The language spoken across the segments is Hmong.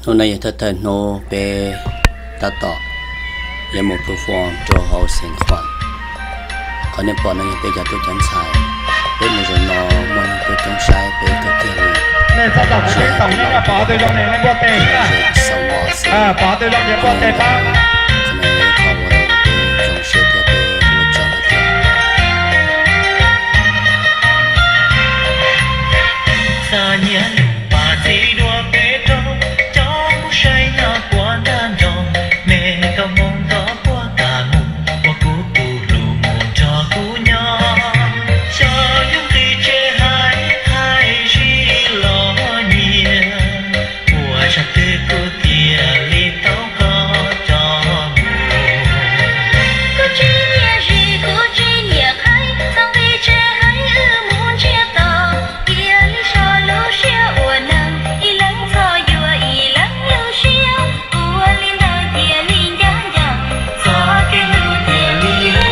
Hnub no yog thawj thawj hnub peb tab tom yuav mus perform rau hauv Xeev Khuam. Qhov nej pom no yog peb cov tub cov ntxhais. Peb mus zaum no muaj neeg tuaj coob saib peb kawg kiag li. Nej txhob tau kuv teb toom nej, pom tus zoo ne nej npuaj tes, pom tus zoo ces npuaj tes pab. Qhov no yog ib qho uas peb zoo siab thiab peb ua tsaug hais tias Txawm nyiam lus pas txi dua peb rau, cov kuv saib nyob puag nram nroog, me nkauj Hmoob nrog puag ta mus, ua kuv tus hlub mus nrog kuv nyob. Xyov yus nqis tsev hais hais zim los nyiam, ua zaj twg kuv thiaj li tau koj coj mus. Kuv tsis nyiam zim, kuv tsis nyiam qhaib, txhob nqis tsev hais wb mus ntsiag to. Cia li so lub siab ua neeg, ib leeg txhob yuav ib leeg lub siab, ua li ntawd thiaj li ncaj ncees, txoj kev hlub thiaj li dua.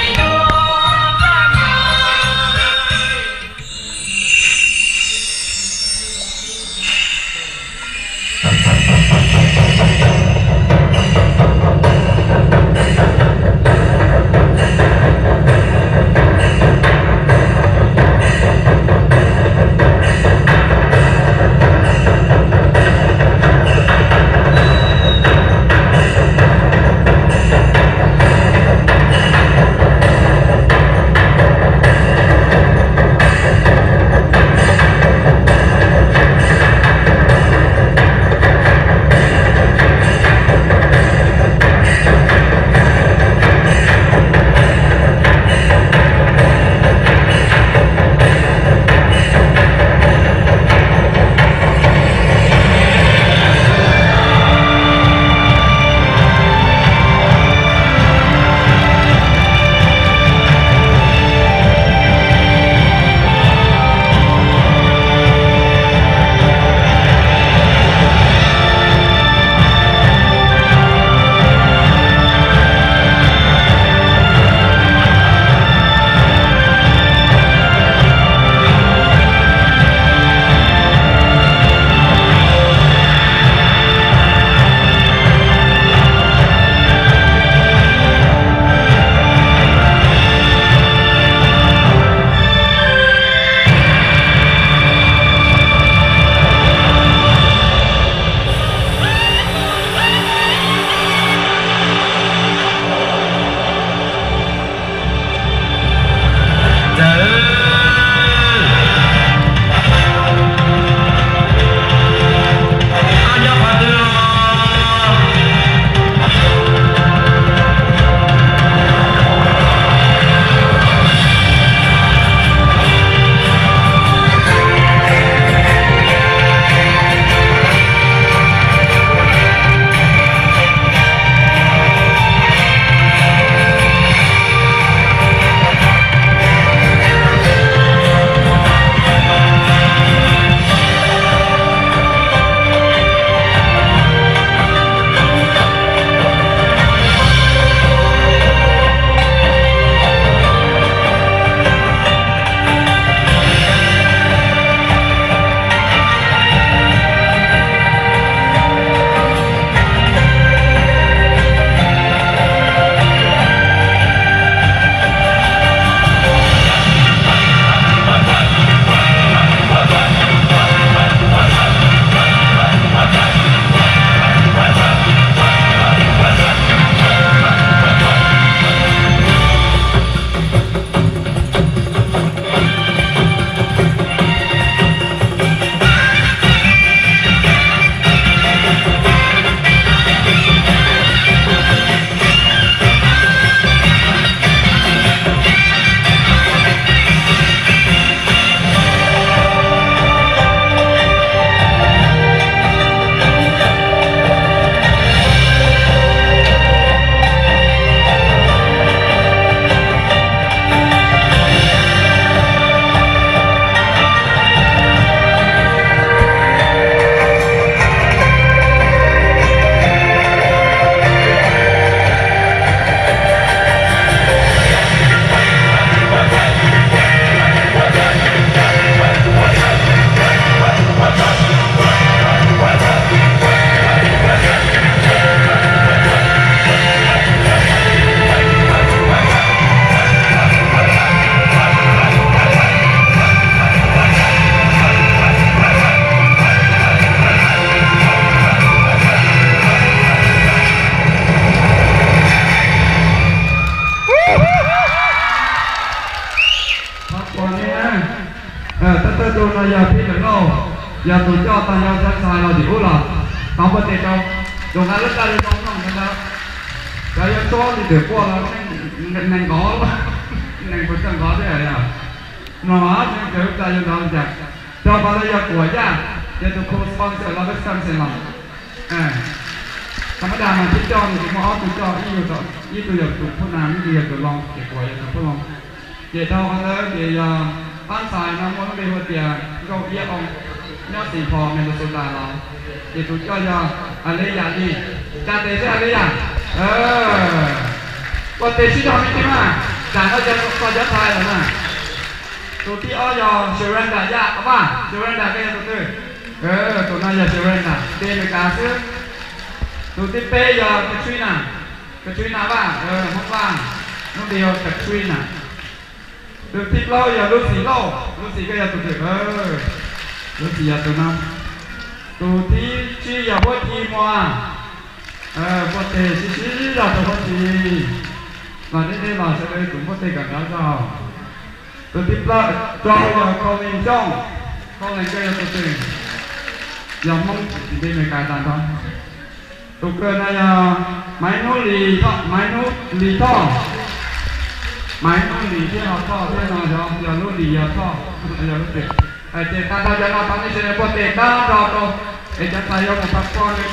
Yog Pib Ntawm Lauj, yog tus coj tag nrho cov ntxhais los tim ub los, tau npuaj tes rau tus nqa lub tsaj zoo zoo no ntawd. Cov yuav tsob li twm quaj los nees nqov, nees puas txog nqov thiab yog. Mloog os, tseem ceeb lub tsaj yuav nrov li cas. Rau qhov ntawd yog Kuam Yaj, yog tus kho sponsor los peb xeem los. Thaum mab dam mas tib coj nws tsis muaj ob tug coj, ib tug yog tus Phub Nam, ib tug yog tus Loo, ces Kuam yog tus Phub Loo. Ces dhau qhov ntawd ces yog pab ntxhais no muaj lub npe hu tias Nkauj Iab Oo, nyob Saint Paul, Minnesota los. Ces tus coj yog Aliyah Lee, tsa tes seb Aliyah. Ua tes sib zog me ntsis mas, tsam no yog txog cov ntxhais lawm na. Tus thib ob yog Sharanda Yaj Vaj, Sharanda koj yog tus twg? Tus no yog Sharanda, npe Meskas xwb. Tus thib peb yog Katrina, Katrina Vaj, Hmoob Vaj, lub npe hu Katrina. Tus thib plaub yog Lucy Lauj, Lucy koj yog tus twg? Lucy yog tus no. Tus thib tsib yog Huab Ci Muas. Ua tes sib sib zog rau Huab Ci. Los deb deb los sawv daws tus npuaj tes kom nrov zog. Tus thib plaub, rau yog Colin Jones, Colin koj yog tus twg? Yog Hmoob, npe Meskas tas nrho. Tus kawg no yog Maiv Hnub Lis Thoj, Maiv Hnub Lis Thoj. Maiv Hnub Lis thiab ho Thoj thiab no yog, yog lub Lis yog Thoj, yog lub twg? Ces tag nrho cov no thov nej sawv daws npuaj tes tag nrho rau, es cov ntxhais yuav mus pab poj niam.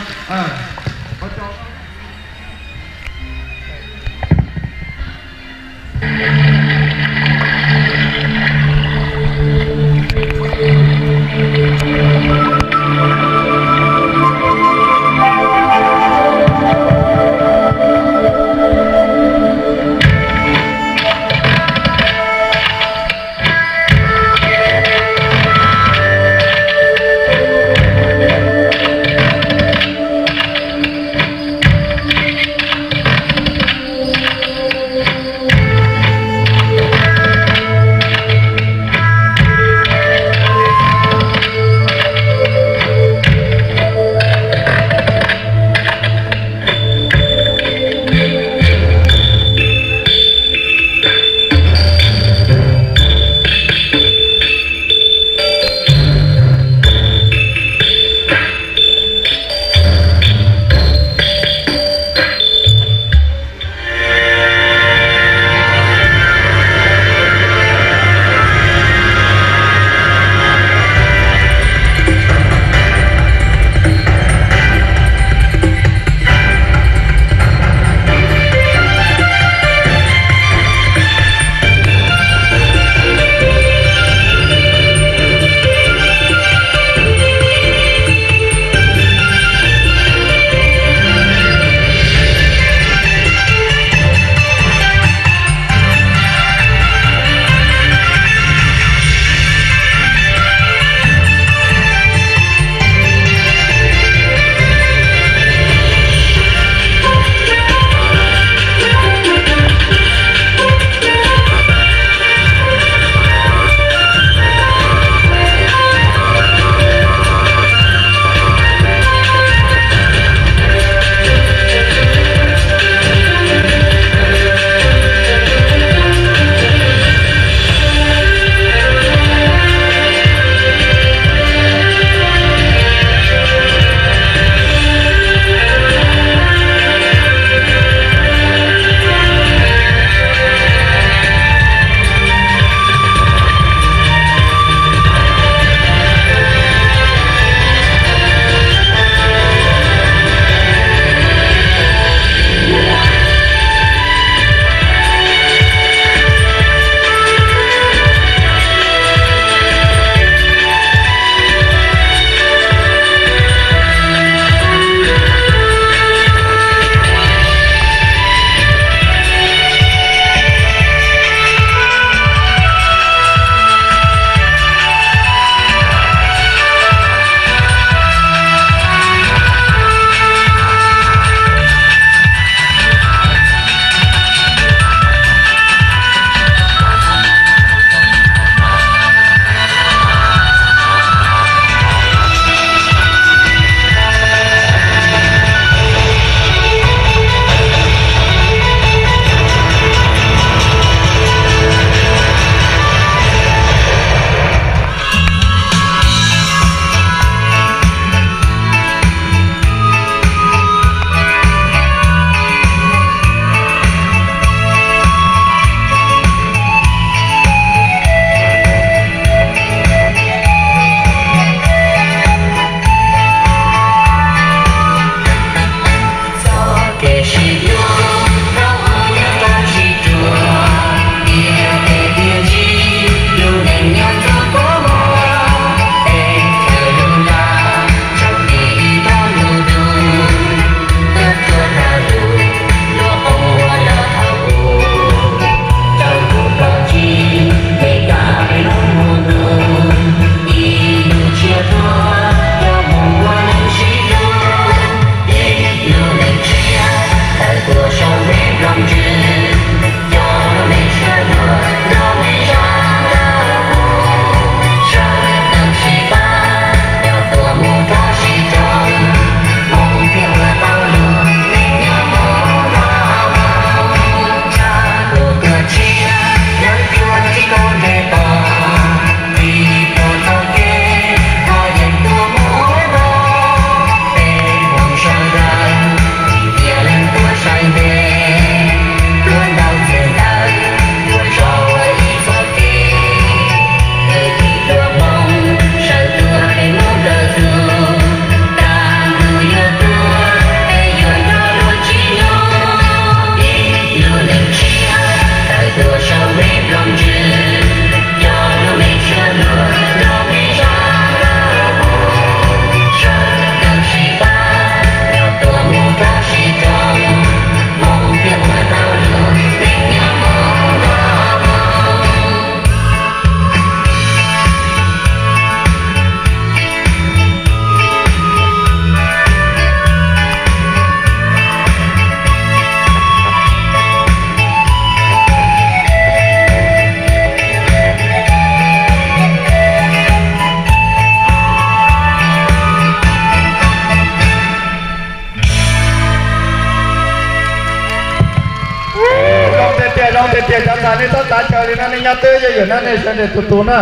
Tias tias cov ntxhais nej txhob xav chaw li no, nej nyob twb yeej yam no nej sawv daws tus tus na.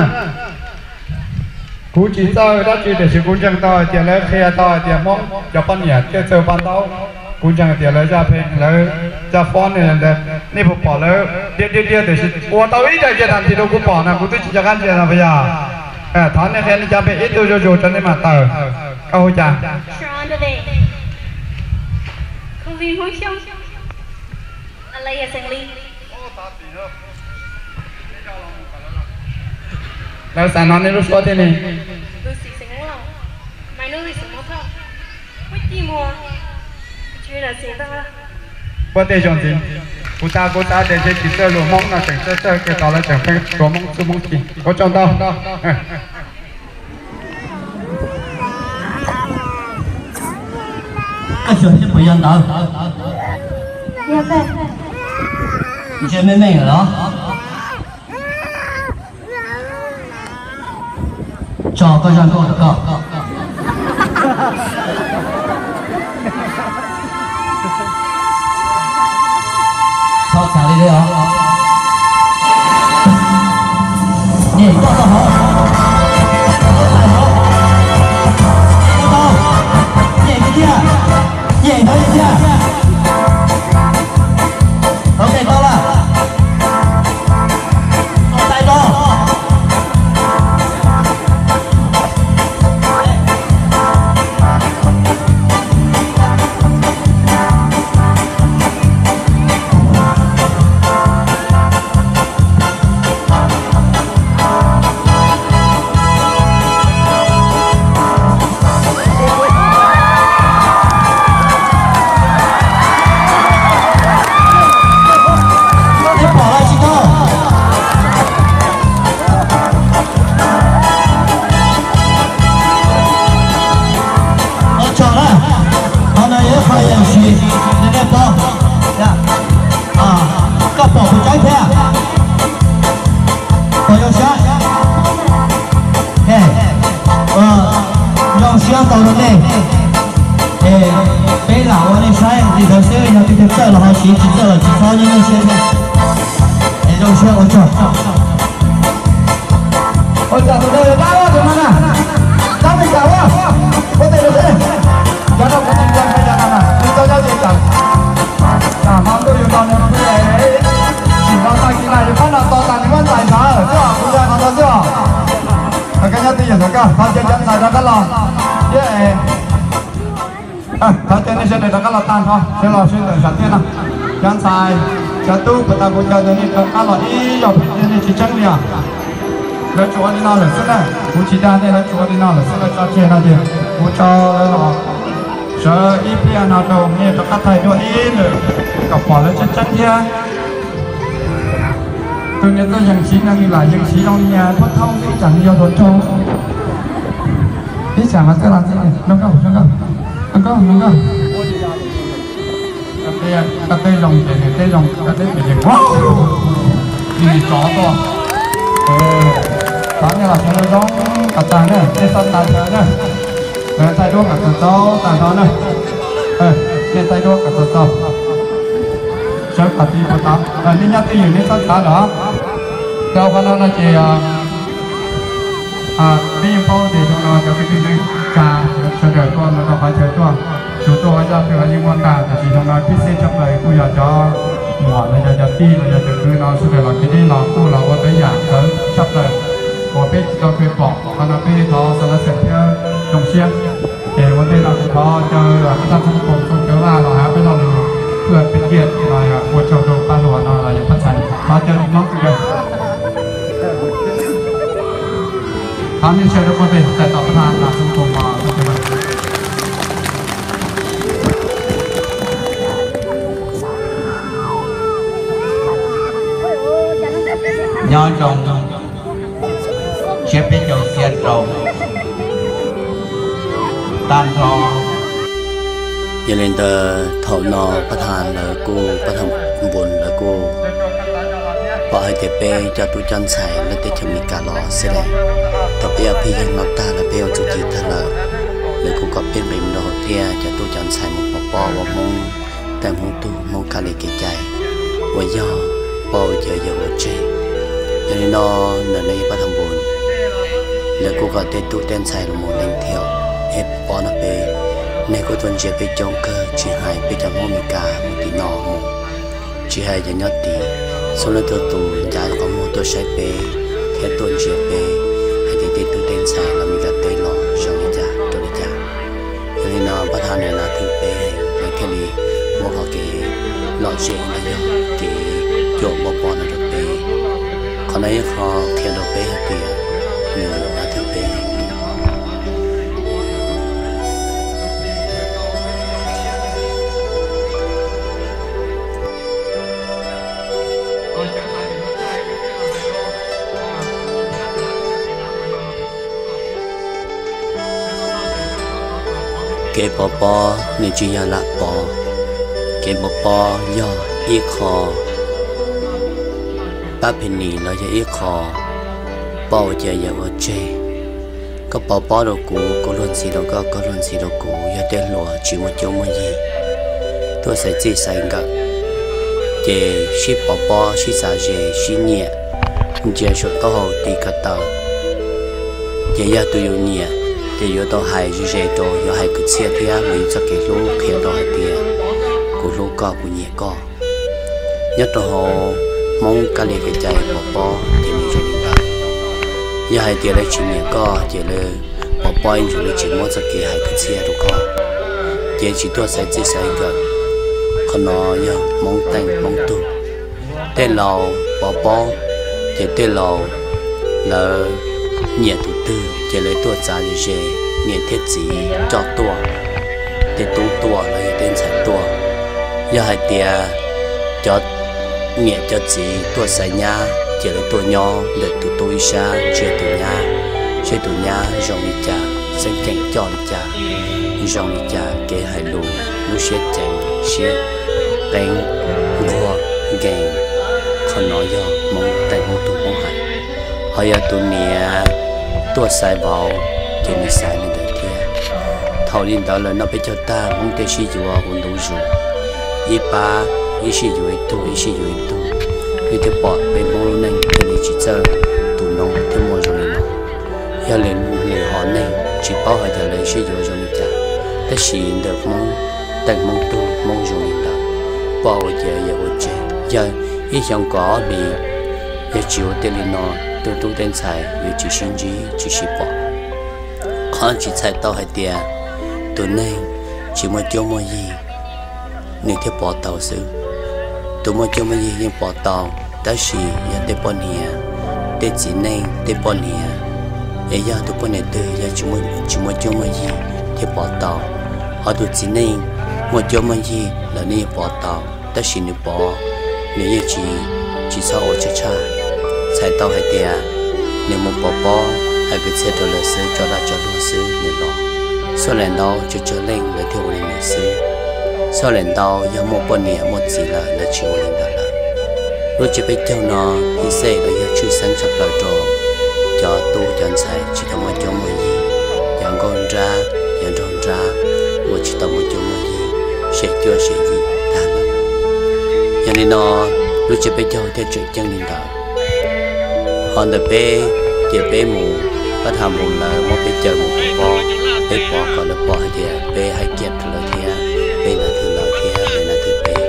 Kuv tsis txawj dab tsi tiam sis kuv ntseeg tau hais tias lawv qhia tau hais tias Hmoob cov poj niam thiaj txawj paj ntaub. Kuv ntseeg tias lawv zaj pheej lawv zaj fob ne, nej puas pom lawv diaj diaj diaj tiam sis ua tau ib daim diaj tag nrho rau kuv pom no kuv twb tsis nco qab ntsia no puas yog? Thov nej qhia nej cov npe ib tug zuj zus rau nej mam tawm. Koj hu cas? Lawv xav hnov nej lub suab thiab ne. Puab tej zoo ntxiv, kuv xav kuv xav tias ntshe tsis txawj lus Hmoob no tseem txawj txawj kawg tau lawv tseem pheej tuav Hmoob txuj Hmoob ci. Ua tsaug ntau. Koj xyuas seb puas yog ntawd. Ntsia meej meej lawm los. Tso koj zaj nkauj rau koj. Txhob xav li os. Nyem koj tau hov. Nyem tau. Nyem tiag tiag. Nyem ntawd tiag tiag. Ok, tau lawm. Tais rau. Ua tsaug na. Qhov no yog ib qho yees siv rau nej paub. Koj pom kuv tsaib thiab. Pom zoo siab. Zoo siab tau rau nej. Es peb lam ua nej saib li ntawd xwb, yog tias txawj los ho siv, tsis txawj los tsis txhob nyob nej siab thiab. Es zoo siab ua tsaug. Ua cas tus no yog dab tus no na, dab Meskas ua, ua tej lus xwb. Cov no kuv tsis ntseeg, cov no na kuv tau nyob ces cas. Tam no ntuj yus tos nws, tsim no tag kis na yus pab no tos tas nws muab ntais ntawd xwb os, kuv ntseeg qhov no xwb os. Koj nyob twj ywm ntawm koj, thov caw cov ntxhais rov qab los thiab es. Thov caw nej sawv daws rov qab los tag nrho, sawv los sawv ntawm sam thiaj no. Cov ntxhais, cov tub puas tau kuv caw ntawd nej rov qab los ib zaug pem, nej tsis tseeb li os. Lawv tsuas ua li no lawm xwb na, kuv tsis dag nej, lawv tsuas ua li no lawm xwb, lawv tso tseg no ces kuv tso lawv los sawv ib pliag no rau nej rov qab thaij dua ib lwm kom pom lawv tseeb tseeb thiab. Tus niag tuaj yees siv no nws lam yees siv zoo li niag pab thaub xwb, ib tsam nws yog hluas nraug. Ib tsam mas txawj los ntxiv, zoo nkauj, zoo nkauj, zoo nkauj, zoo nkauj. Koj teb zoo ces nws teb zoo, koj teb pem yees, li tsov tuaj. Thov nej los sawv zoo zoo kom tag na, nej txhob txav chaw na. Thaij duab kom txaus txaus tag nrho na. Nej thaij duab kom txaus txaus. Sawv kom tib puas tau, nej nyob twj ywm nej txhob txav lawm. Rau qhov no no ces peb yeej paub tias xyoo no cov kwv tij neej tsa sawv daws tuaj no rau qhov chaw tuaj, tsuas tuaj ua zaj twg los yeej muaj tag, tiam sis xyoo no pib xeb tshaj plaws kuj yog cov muam los yog cov tij los yog cov kwv no sawv daws los kev deb los tuaj los ua tej yam txawv tshaj plaws uas peb tsis tau kev pom. Qhov no peb thov xa lab xeem thiab zoo siab. Ces ua ntej no kuv thov caw pab thaj Xoob Toom Xoo Cawv Vaj los hais peb lo lus phwj peb kiaj no, ua tsaug rau pab hluas no los yog pab txhais, thov caw tsis mob kawg. Thov nej share rau pab peg txais tos pab thaj Xoob Toom Xoo Cawv Vaj. Nyob zoo, siab peb caug xiab rau tag nrho. Yog li ntawd thaum no pab thaj lawv kuj, pab thaj npun lawv kuj pom hais tias peb cov tub cov ntxhais lawv teb chaws Amelikas los xwb las. Thaum peb ua pheej yeeg no tag lawm, peb ua txuj ci tag lawm, lawv kuj kom peb nqis mus rau hauv thiab cov tub cov ntxhais mus pov pob ua Hmoob, thaij Hmoob tug Hmoob kab li kev cai uas yog pab ua ciav yawg ua tseg. Yog li no, ntawm no yog pab tham npus, lawv kuj kom tej tub tej ntxhais los mus leej thiab es pov no peb, nej kuj tuaj ntsia peb coob kawg, tsis hais peb cov Hmoob Mes Kas mus tim no mus, tsis hais cov nyob tid, txhua leej txhua tus ncav qhov muag tuaj saib peb thiab tuaj ntsia peb hais tias tej tub tej ntxhais los Mes Kas teb los zoo li cas rau li cas. Yog li no pab tham nws na thwm peb heev, lawv thiaj li muab qhov kev lom zem los yog kev cuam pov pob no rau peb. Qhov no yeej qhov qhia rau peb hais tias nws na thwm peb heev. Kev pov pob nws tsis yog lam pov, kev pov pob yog ib qho pab phe nis los yog ib qho pab ua ciav yawg ua tseg. Koj pov pob rau kuv, kuv luag ntxhi rau koj, koj luag ntxhi rau kuv, yog tej hluas tsis muaj cuab muaj yig, tuaj xaiv txij xaiv nkawm, ces sib pov pob sib xav ze sib nyiam, ntsia saum taub hau tis ko taw. Ces yog tus yus nyiam, ces yuav tau hais ze ze rau, yuav hais kwv txhiaj thiab mus yus txoj kev hlub qhia rau hais tias kuv hlub koj, kuv nyiam koj. Nyob rau hauv Hmoob kab li kev cai pov pob ces nws zoo li ntawd. Yog hais tias lawv tsis nyiam koj ces lawv pov pob ib ntsis, lawv tsis muab txoj kev hais kwv txhiaj rau koj, ces tsis tuaj xaiv txij xaiv nkawm. Qhov no yog Hmoob teej Hmoob tug. Tej laus pov pob, ces tej laus lawv nyiam tus twg ces lawv tuaj txav ze ze, niam thiab txiv coj tuaj, tej tub tuaj los yog tej ntxhais tuaj. Yog hais tias cov niam cov txiv tuaj xaiv nyab ces lawv tuaj nyob ntawm tus tub ib sab ntsia tus nyab, seb tus nyab zoo li cas, xeeb ceem coj li cas, zoo li cas, kev hais lus, lub siab ceev, siab qeeb, nquag, nkees. Qhov no yog Hmoob teej Hmoob tug Hmoob hais. Ho yog tus niam tuaj xaiv vauv ces nws xaiv li ntawd thiab. Thaum li ntawd lawm no peb caug tag Hmoob tej sib yuav ua ntu zus, ib pab ib sij yuav ib tug, ib sij yuav ib tug, wb thiaj pom peb Hmoob lub neej thiaj li tsis txawj tu noob thiab muaj zoo li no. Yog lwm lwm hom neeg tsis paub hais tias lawv sib yuav zoo li cas, tab sis ntawm Hmoob teej Hmoob tug Hmoob zoo li ntawd, poj ua ciav yawg ua tseg. Yog ib xyoo kaum ob hlis, yog tsis ua tej li no, tej tub tej ntxhais yuav tsis sib ntsib tsis sib pom. Qhov tsis txhais tau hais tias tus neeg tsis muaj cuab muaj yig nws thiaj pov tau xwb. Tus muaj cuab muaj yig yeej pov tau, tab sis yog tej poj niam, tej txiv neej tej poj niam, es yog tus poj niam twg yog tsis muaj cuab muaj yig thiaj pov tau. Ho tus txiv neej muaj cuab muaj yig los nws yeej pov tau, tab sis nws pov, nws yeej tsis, tsis txhob ua tshaj tshaj. Txhais tau hais tias nws mus pov pob hais kwv txhiaj rau lawv xwb, tso dag tso luag xwb nws los. Xoj lem ntau tsawg tsawg leej lawv thiaj ua li ntawd xwb. Xoj lem ntau yog muaj poj niam muaj txiv lawm lawv tsis ua li ntawd lawm. Lub tsiab peb caug no ib xej los yog tshwj xeeb tshaj plaws rau cov tub cov ntxhais tsis tau muaj cuab muaj yig, cov nkauj nrab, cov nraug nrab uas tsis tau muaj cuab muaj yig, sem cuab sem yig tag lawm. Yog li no, lub tsiab peb caug thiaj tseem ceeb li ntawd. Ho ntawm peb, ces peb mus, pab tham mus lawv muab peb caw mus pov pob, peb pov kom lawv pom hais tias peb hais kiag rau lawv thiab peb na thwm lawv thiab lawv na thwm peb.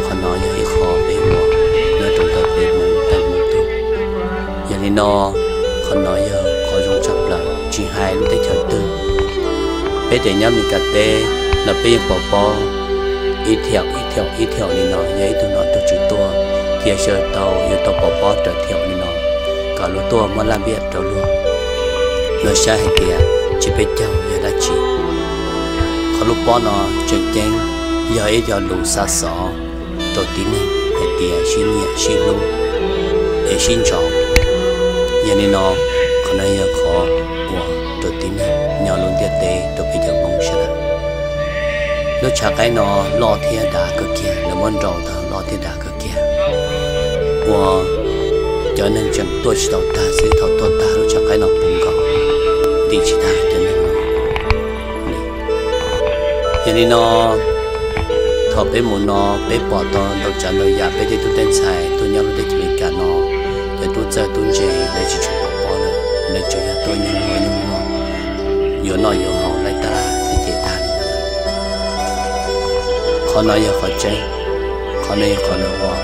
Qhov no yog ib qho peb ua nyob rau ntawm peb Hmoob teej Hmoob tug. Yog li no, qhov no yog qhov zoo tshaj plaws tsis hais lub teb chaws twg. Peb tias nyob Mes Kas teb los peb yeej pov pob ib thiaum ib thiaum ib thiaum li no, yog ib tug nom tug tswv tuaj, cia sawv tau yuav tau pov pob raws thiaum li no kom luag tuaj muab laj npiaj rau luag. Luag saib hais tias tsiab peb caug yog dab tsi. Qhov lub pob no tseem ceeb yog ib co lus xa xov rau tib neeg hais tias sib nyiam sib hlub es sib ntsoov. Yog li no, qhov no yog qhov uas rau tib neeg nyob lub ntiaj teb rau peb cov Hmoob sawv daws. Lub tshav qaib no loj thiab dav kawg kiag, lawv muab nrau tau loj thiab dav kawg kiag, uas cov neeg tseem tuaj tsis tau tag xwb, thaum tuaj tag lub tshav qaib no puv nkaus, ntim tsis tag cov neeg no li. Yog li no, Thaum peb mus no peb pom tau ntau tsav ntau yam, peb tej tub tej ntxhais tuaj nyob lub teb chaws Amelikas no, cov tub txawj tub ntse lawv tsis tshua pom pob lawm, lawv tsuas yog tuaj nyob ua nyuj muaj, yuav noj yuav haus laij tab laj xwb ces tag li. Qhov no yog qhov tseeb, qhov no yog qhov lawv ua.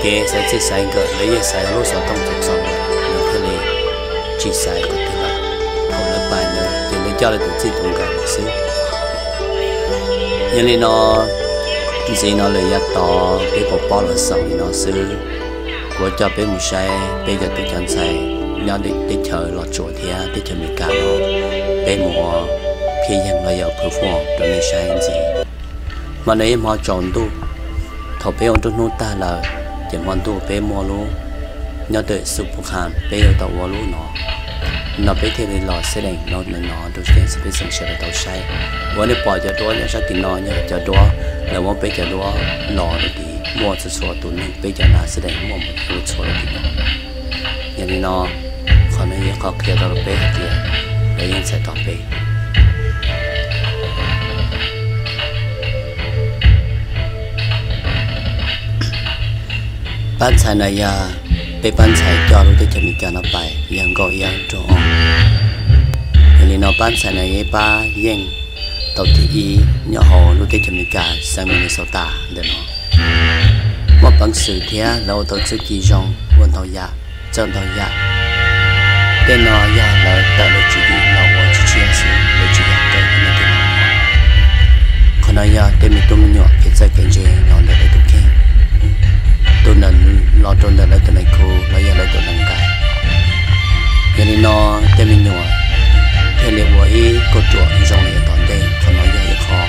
Kev xaiv txij xaiv nkawm lawv yeej xaiv lub xov tooj txom txom nyem, lawv thiaj li tsis xaiv qhov twg lawm. Thaum lawv pais ntawd ces lawv coj lawv tus txij tus nkawm xwb. Yog li no, ntxiv no lawm yav tod peb kuj paub los xaus li no xwb. Kuv coj peb mus saib peb cov tub cov ntxhais nyob teb chaws Los Tsuas thiab teb chaws Amelikas no, peb mus ua phiaj yeeg los yog perform rau nej saib ntxiv. Hmo no yog hmo tsaus ntuj, thaum peb ua nruab hnub tag lawm ces hmo ntuj peb muaj lub, nyob teb xu pus khas peb yuav tau ua lub no. No peb thiaj li los xab dees no rau nej sawv daws tau saib. Uas nej pom cov duab nyob sab tim no yog cov duab lawv muab peb cov duab los rau tim, muaj txhua txhua tus neeg peb cov na xab dees muaj mus rau txhua rau tim no. Yog li no, qhov no yog qhov qhia rau peb hais tias lawv yeej txhais tos peb. Pab ntxhais no yog peb pab ntxhais coj lub teb chaws Amelikas no pais yog nkauj iab nraug o. Yog li no pab ntxhais no yog ib pab yeej tau thib ib nyob hauv lub teb chaws Amelikas xeev Minnesota ntawm no. Muaj peev xwm thiab lawv ua tau txuj ci zoo ua ntau yam, txawj ntau yam. Tej no yog lawv tawm lawv tswv yim los ua tsis tshiab xwb, lawv tsis yog tawm lawv tej no. Qhov no yog tej me tub me nyuam kev txawj kev ntse los ntawm lawv tus kheej, tus ntawm los rau ntawm lawv tus neeg khu los yog lawv tus neeg nqaim. Yog li no tej me nyuam thiaj li ua ib kauj ruam zoo li yav tom ntej. Qhov no yog ib qho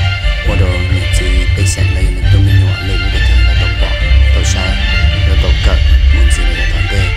ua rau niam txiv pej xeem los yog me tub me nyuam lwm lub teb chaws lawv tau pom tau saib, lawv tau kawm mus ntxiv rau yav tom ntej.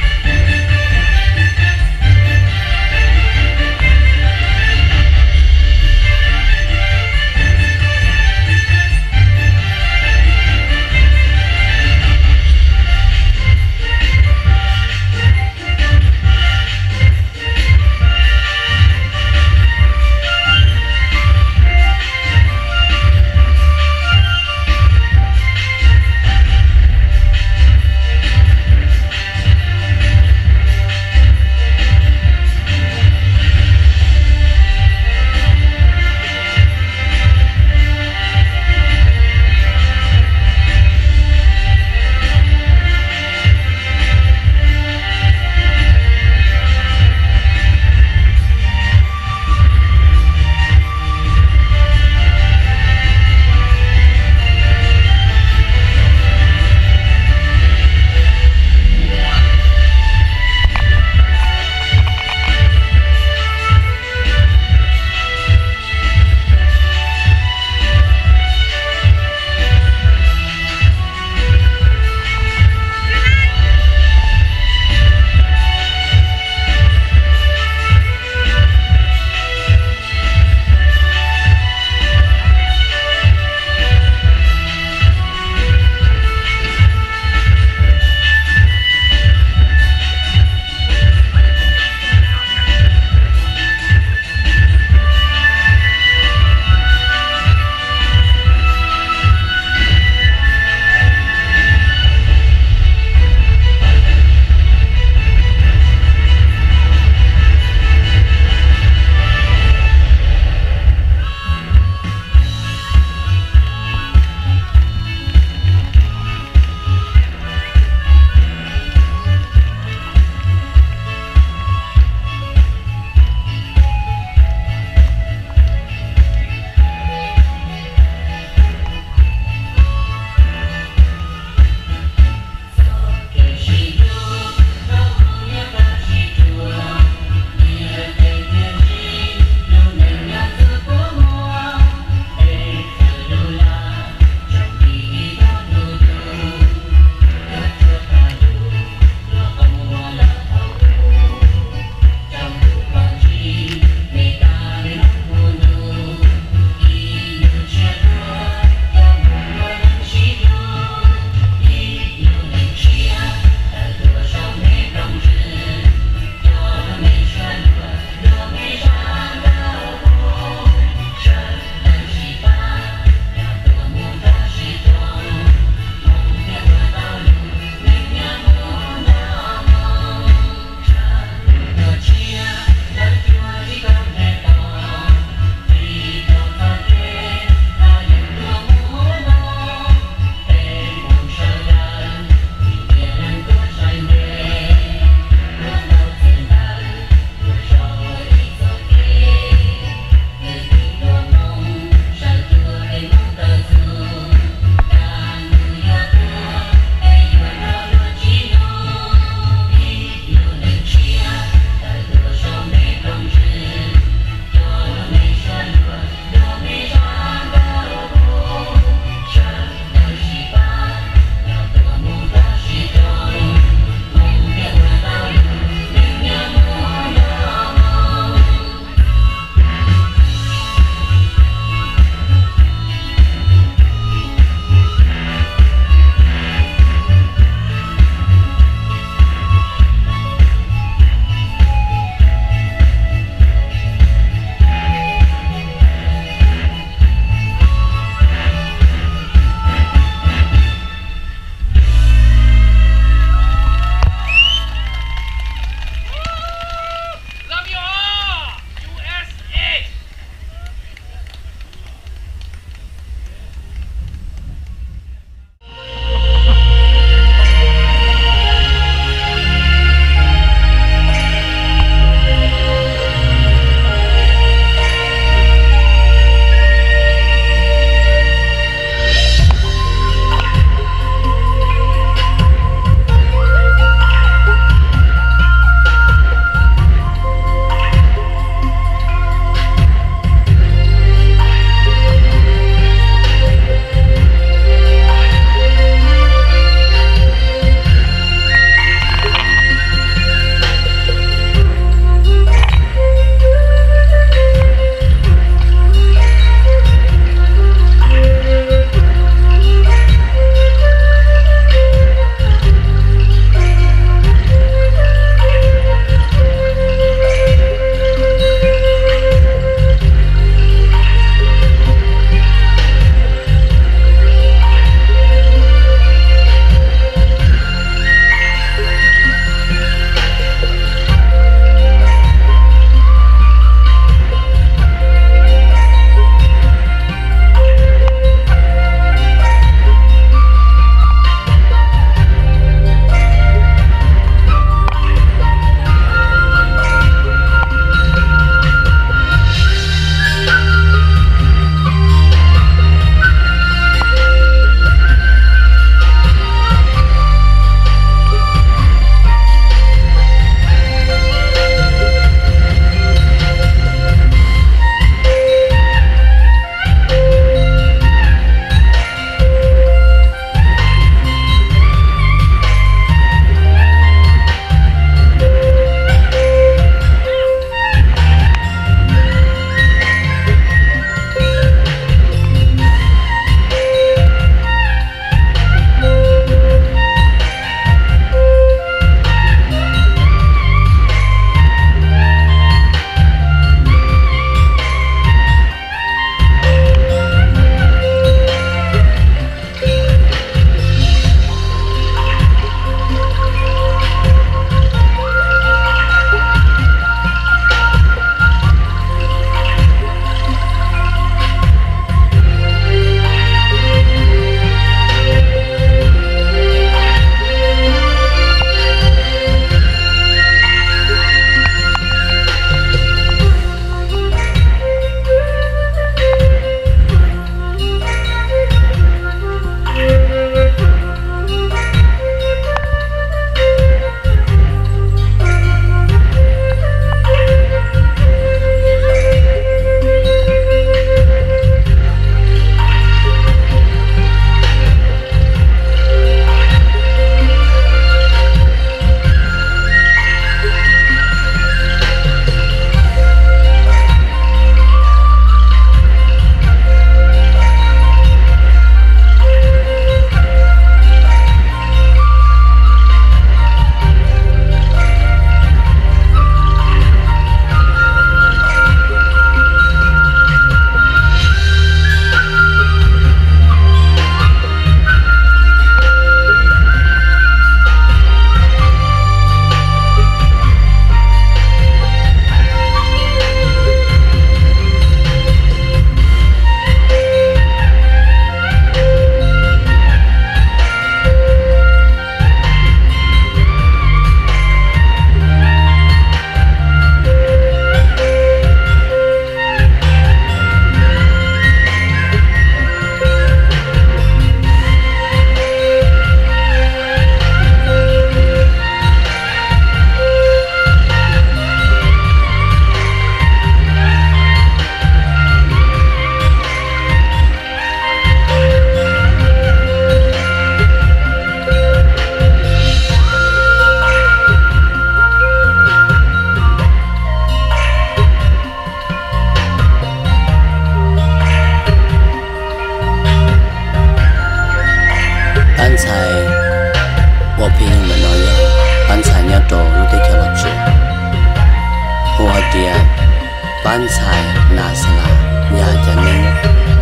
Ab ntxhais Nas Xas Las, Yaj Cas Neeb,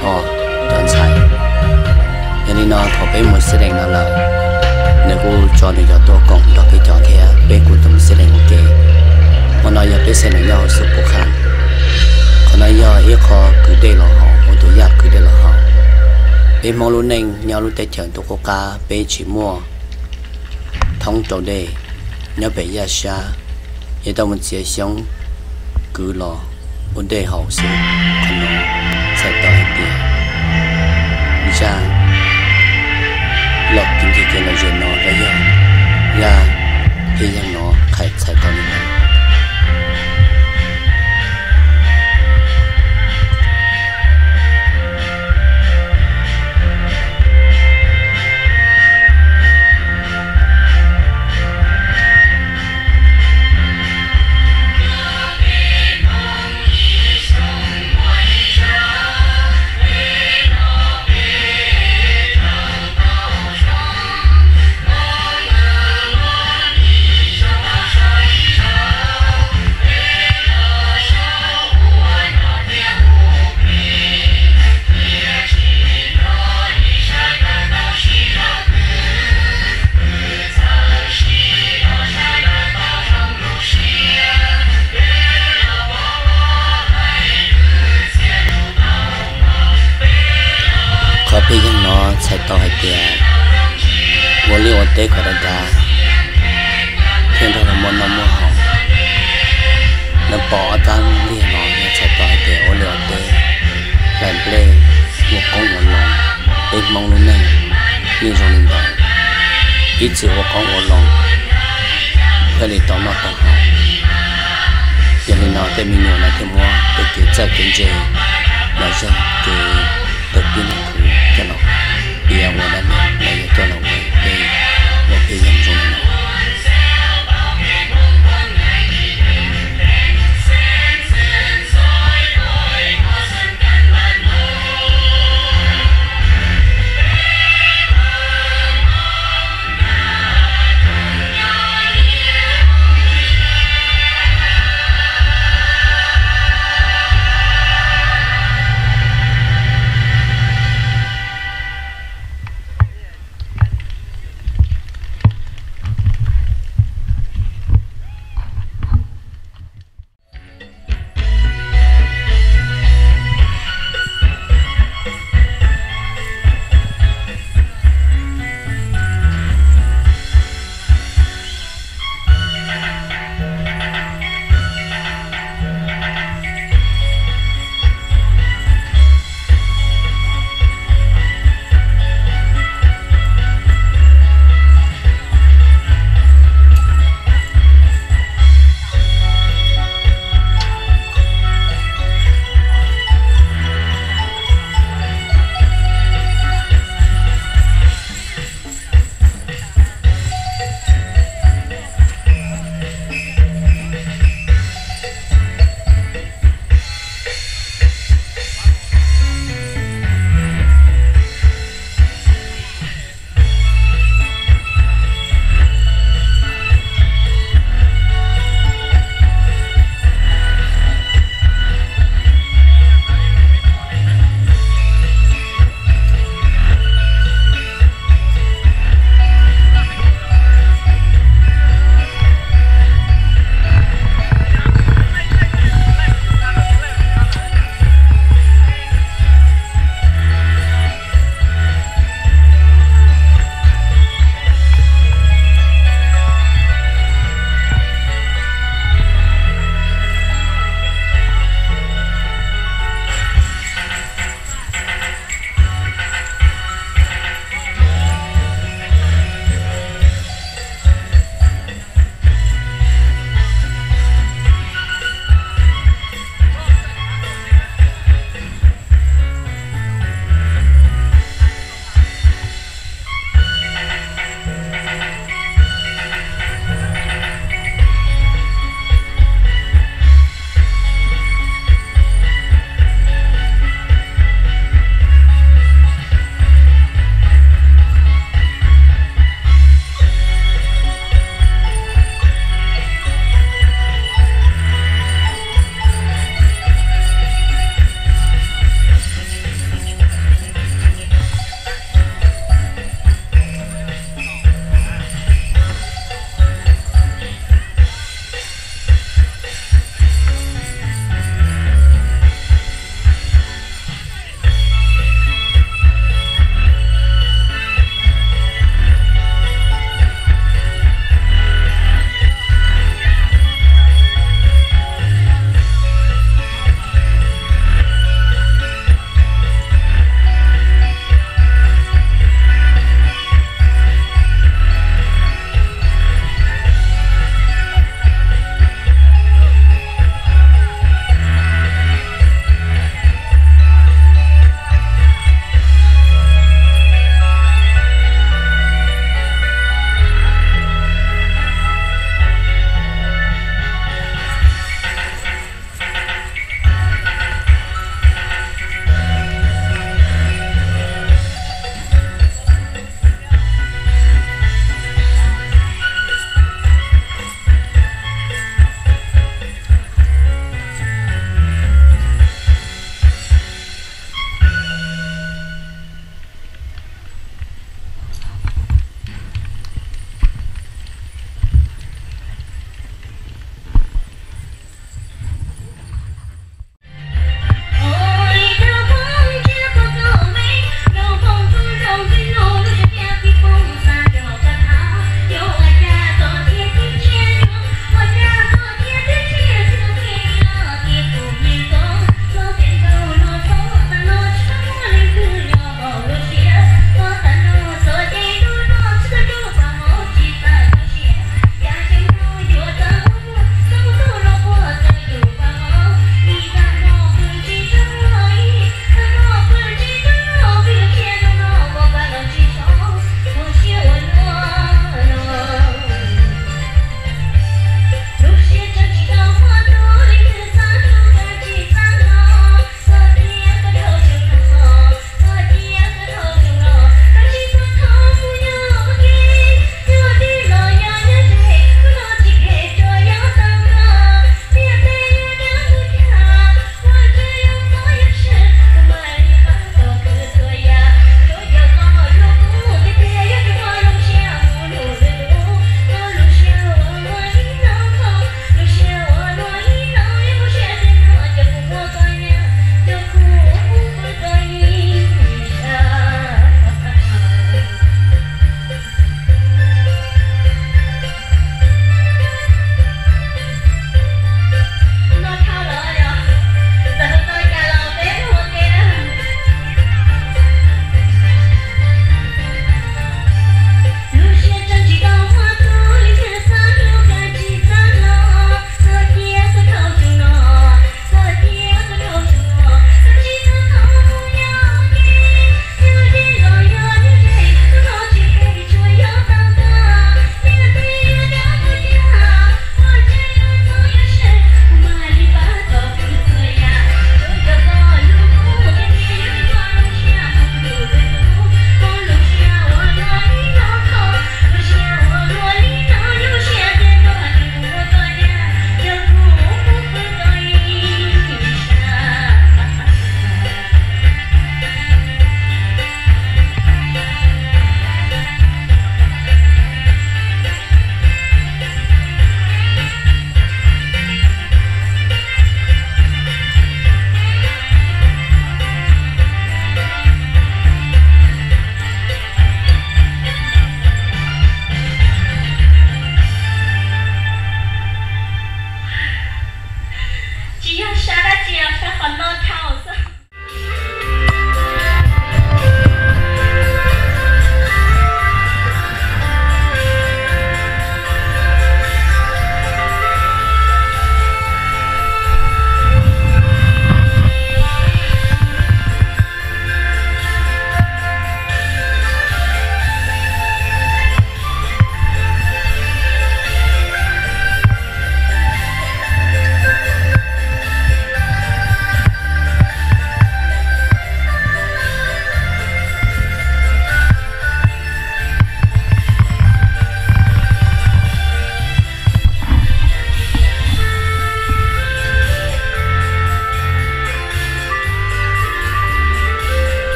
Thoj cov ntxhais. Yog li no thaum peb mus xib lees no lawm, nws kuj tso nws cov tuaj koom nrog peb cov thiab peb kuj mus xib lees ua ke. Hmo no yog peb xib lees nyob hauv Xub Pub Kham. Qhov no yog ib qho kwv dej los haus, ua tus yaj kwv dej los haus. Peb Hmoob lub neej nyob lub teb chaws ntuj qub qab peb tsis muaj thoob rau dej, nyob pem yaj sab, yuav tau mus txiav xyoob kwv los ua dej haus xwb. Qhov no txhais tau hais tias zaj lom tiv ncig kev lom zem no los yog zaj phij yeeg no qhia txhais tau li ntawd. Qhov phij yeeg no txhais tau hais tias ua liaj ua teb kom dav dav thiaj nrog luag muaj noj muaj haus. Nws pom ob rab liag no yog txhais tau hais tias ua liaj ua teb, hlais nplej, ua qoob ua loo, peb Hmoob lub neej yeej zoo li ntawd, ib txwm ua qoob ua loo thiaj li tau noj tau haus. Yog li no tej me nyuam no thiaj muab tej kev txawj kev ntse los yog kev tawm pib noj khwv coj los piav ua dab neeg los yog coj los ua tej ua phij yeeg zoo li no.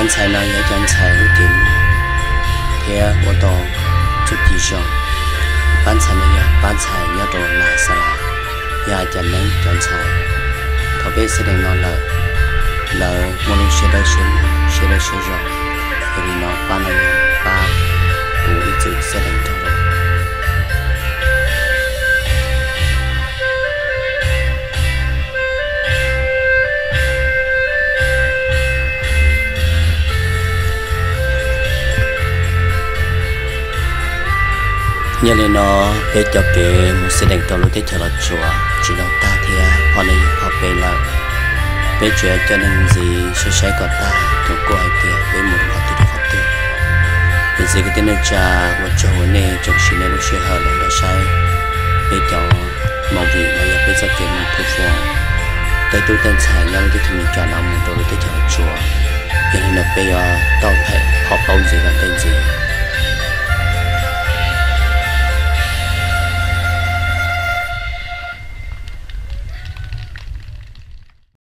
Pab ntxhais no yog cov ntxhais lub cev muag thiab ua tau txuj ci zoo. Pab ntxhais no yog pab ntxhais nyob rau Las Xas Las, yog hais tias neeb cov ntxhais. Thaum peb xab dees no lawm, lawv muaj lub siab dawb siab zoo, siab dawb siab zoo. Yog li no pab no yog pab kuv ib txwm xab dees rau. Yog li no, peb cov kev mus xab dees rau lub teb chaws Los Tsuas tsis tau tag thiab, phau no yog phau peb lawm. Peb tsuas coj nej mus ntxiv saib saib kom tag, thaum kuj hais tias peb mus rau qhov twg rau qhov twg. Niam txiv kwv tij neej tsa, ua tsaug uas nej tsoom siv nej lub sij hawm los nrog saib peb cov movie los yog peb txoj kev mus phu fua tej tub tej ntxhais nyob lub teb chaws Amelikas no mus rau lub teb chaws Los Tsuas. Yog li no peb yuav tau phem phom paub ntxiv rau tej ntxiv.